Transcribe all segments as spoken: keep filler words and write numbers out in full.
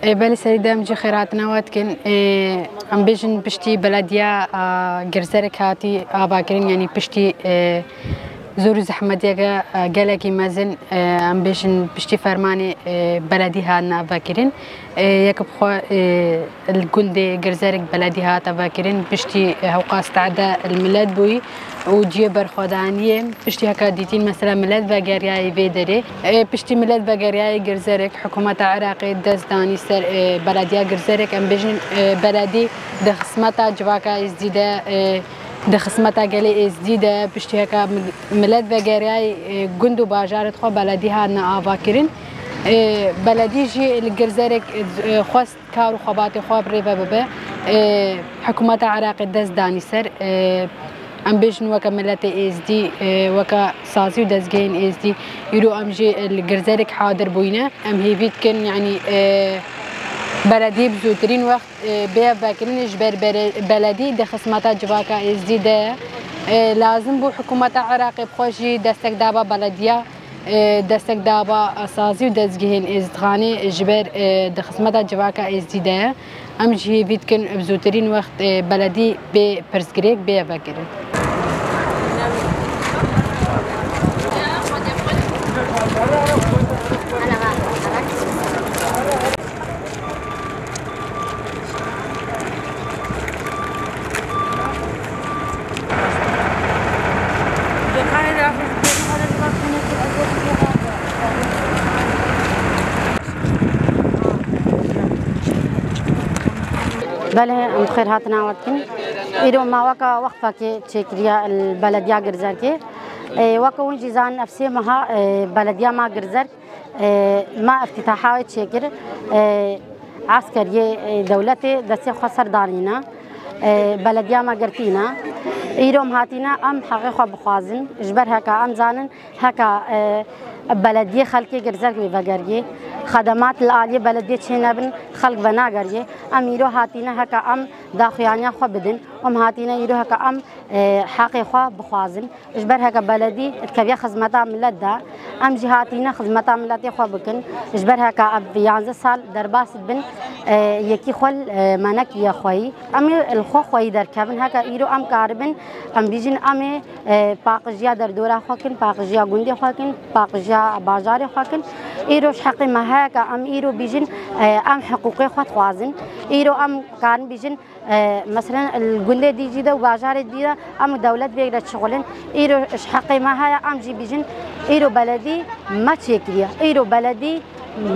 Ê, belê serî de em jî xêrhatina we dikin. Ê, em bêjin piştî belediya, a, Girzerek hatî avakirin, yanî piştî, ê, zor û zehmetiyeke, e, gelekî mezin, e, em bêjin piştî fermanê, e, beledî hatine vekirin. E, yek bi xwe, e, li gundê Girzerek beledî hate vekirin, piştî, e, hewqas tade li milet bûyî û cihê berxwedaniyê, piştî heka dîtîn mesela milet vegeriyayî vê derê. E, piştî milet vegeriyayî Girzerek, hikûmeta Iraqê dest danî ser, e, belediya Girzerek, em bêjin, e, beledî di xizmeta civaka êzdî de, e, di xizmeta gelê êzdî de piştî heka mil-, milet vegeriyayî, e, gund û bajarê xwe beledî hatine avakirin. E, beledî jî li Girzerek, e, xwest kar û xebatê xwe bi rê ve bibe. E, hikûmeta Iraqê dest danî ser. E, em bêjin weke miletê êzdî, e, weke sazî û dezgehên êzdî, îro em jî li Girzerek hadir bûyîne. Em hêvî dikin, yanî, e, beledî bi zûtirîn wext e, bêye vekirin ji ber bere-, beledî di xizmeta civaka êzdî de ye. E, lazim bû hikûmeta Iraqê bi xwe jî destek daba belediya, e, destek daba sazî û dezgehên êzdixanê ji ber, e, di xizmeta civaka êzdî de ye. Em jî hêvî dikin bi zûtirîn wext, e, beledî bê pirsgirêk bêye vekirin. Belê, em xêr hatina we dikin. Îro me weke wexfekê çêkiriye li belediya Girzerkê. Ê, weke hûn jî zanin ev sê meha, ê, belediya me Girzerk, ê, me îftîtaha wê çêkir. Ê, eskeriyê, ê, dewletê destê xwe ser danîne. Ê, belediya me girtîne. Îro em hatîne, em heqê xwe bixwazin. Ji ber heka em zanin, heka, e, belediyê xelkê Girzerk wê vegeriyê. Xedemat li aliyê belediyê çênebin, xelk venageriyê. Em îro hatîne heka em daxuyaniya xwe bidin. Em hatîne îro heka em, e, heqê xwe bixwazin. Ji ber heke beledî dikeviye xizmeta milet de, em jî hatîne xizmeta miletê xwe bikin. Ji ber heke ev yanzdeh sal derbas bin, e, yekî xwe, e, me nekiye xweyî. Em ê li xwe xweyî derkevin. Heke îro em karibin, em bîjin em ê, e, paqijiya derdora xwe kin, paqijiya gundê xwe kin, paqijiya bajarê xwe kin. Îro ji heqê me heye ke em îro bîjin, e, em hiqûqê xwe dixwazin. Îro em karin bîjin, e, meselen, li gundê dî jî de û bajarê dî de em û dewlet vê re çixulin. Îro ji heqê me heye, em jî bîjin, îro beledî me çêkiriye. Îro beledî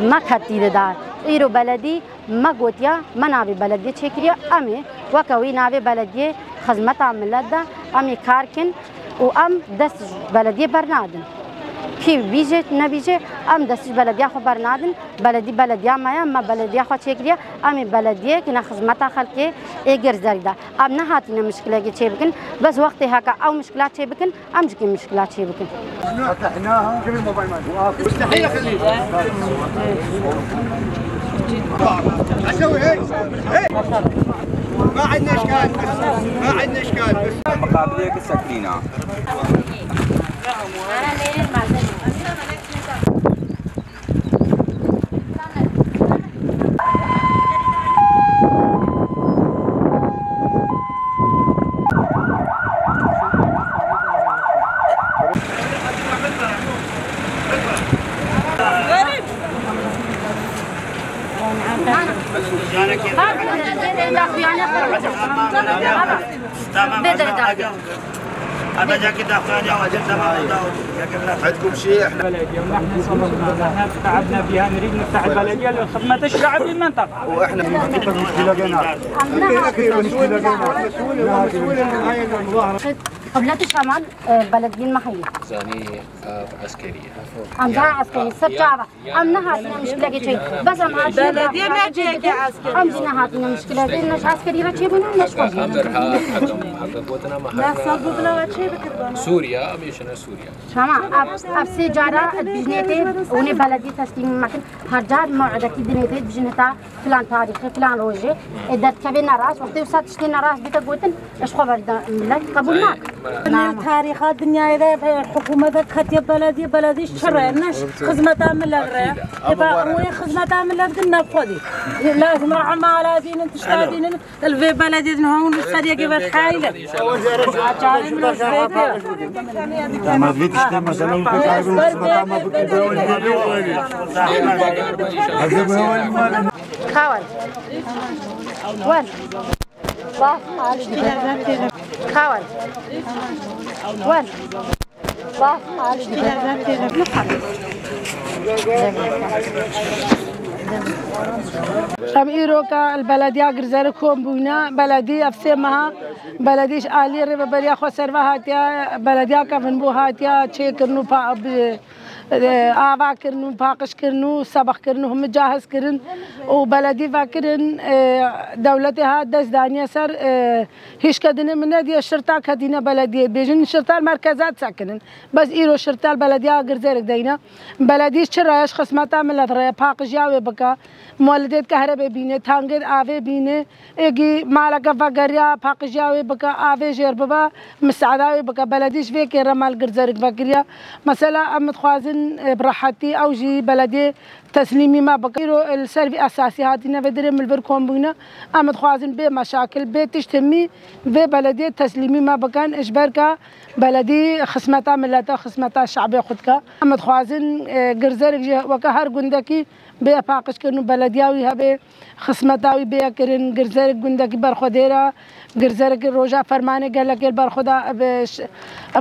me ketî dida. Îro beledî me gotiya, me navê belediyê çêkiriye, em ê weke wî navê belediyê xizmeta milet de em ê kar kin û em dest ji belediyê bernadin. Kî bîje nebîje, em dest ji belediya xwe bernadin. Beledî belediya me ye, me belediya xwe çêkiriye, em ê belediye kine xizmeta xelkê ê Girzerk de. Em nehatine mişkilekê çêbikin, bes wextê heke ew mişkila çêbikin, em jî kê mişkila çêbikin. مستحيل اخليه. اسوي هيك. هيك. ما عندنا اشكال. ما عندنا اشكال. مقابلية سكرينة. Tamam. هذا جاكيت أخويا، جاوز الزمان. عندكم شيء؟ احنا بلدية، ونحن صبرنا، نحن تعبنا فيها، نريد نفتح البلدية لخدمة الشعب بالمنطقة. واحنا مشكلة، مشكلة بينا. قبلة الشمال، آه، بلدية المحية. زاني، آه، عسكرية. أمزان عسكرية، ست شعبة. Em nehatine mişkilekê çê. Bes em hatine. Belediye ne çêke esker? Em jî nehatine mişkilekê, ne ji eskerî re çêbûne, ne ji xwe jî. Sûriye, em ê çine Sûriye. Tamam, ev, ev sê cara dijnê tê, hûnê belediyê teslîmî me kin. Her car mew'idekî dinê tê, dijin heta filan tarîxê, filan rojê. E, derdikevê nerast, wextê wisa tiştê nerast bîte gotin, ez xwe berda millet qebûl nakim. Nel tarîxa dinyayê de, e, hikûmete ketiye belediyê, belediyê çi re, ne xizmeta millet re. Ê, ba, wê xizmeta millet kin ne xwedî. Lazim re ema ala dînin, tişta dînin. Li vê belediyê din hûn ser yekê ve heyle. Carê min vê pê. Em vê tiştê mesela û pêkayê ve xizmeta me bikin. Xawal. Wen. Xawal. Wen. Em îroka li belediya Girzerik kom bûne. Beledî ev sê meha beledî ji aliyê rêveberiya xweserve hatiye, belediya kevinbû hatiye çêkirin û pa-, bi-, e, ava kirin û paqij kirin û sebix kirin û hemû cahiz kirin û beledî vekirin, e, dewletê ha dest daniye ser, e, Hişke dinê min nediye şirta ketîne belediyê. Bêjin şirta merkeza disekinin. Bes îro şirta belediya Girzerik deyne. Beledî çi reye ji xizmeta millet reye, paqijiya wê bike. Muelidê dike herebe bîne, tangê avê bîne. Êgî maleke vegeriya paqijiya wê bike, avê jêr bibe, misaada wê bike. Beledî ji vê kêre mal Girzerik vekiriya. Mesela em dixwazin, e, bi rehetî ew jî belediyê teslîmî me bike. Îro li ser vî esasî hatîne vê dirê min li vir kom bûne. Em dixwazin bê meşakil, bê tişt himî vê belediyê teslîmî me bikin. Ji ber ke beledî xizmeta milete, xizmeta şebê xwe dike. Em dixwazin, e, Girzerik jî weke her gundekî bê paqijkirin û belediya wî hebe, xizmeta wî bê kirin. Girzerik gundekî berxwedêr e. Girzerik roja fermanê gelekê li berxweda, bi ş-,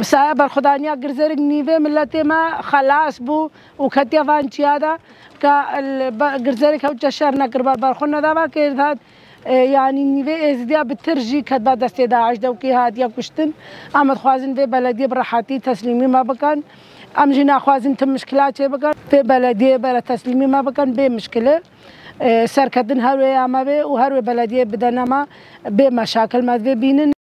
bi saya berxwedaniya Girzerik nîvê miletê me xelas bû. û ketiye van çiya de ke li be-, Girzerik hewce şer nekiriba, li ber xwe nedaba kê hat, e, yanî nîvê Êzidiya bi tir jî ketiba destê DAIŞ de û kê hatiye kuştin. Em dixwazin vê belediyê bi rehetî teslîmî me bikin. Em jî naxwazin tim mişkila çê bikin. Vê belediyê bere teslîmî me bikin bê mişkile. E, serketin her wê ya me bê û her wê belediyê bidene me bê meşakil me divê bînin.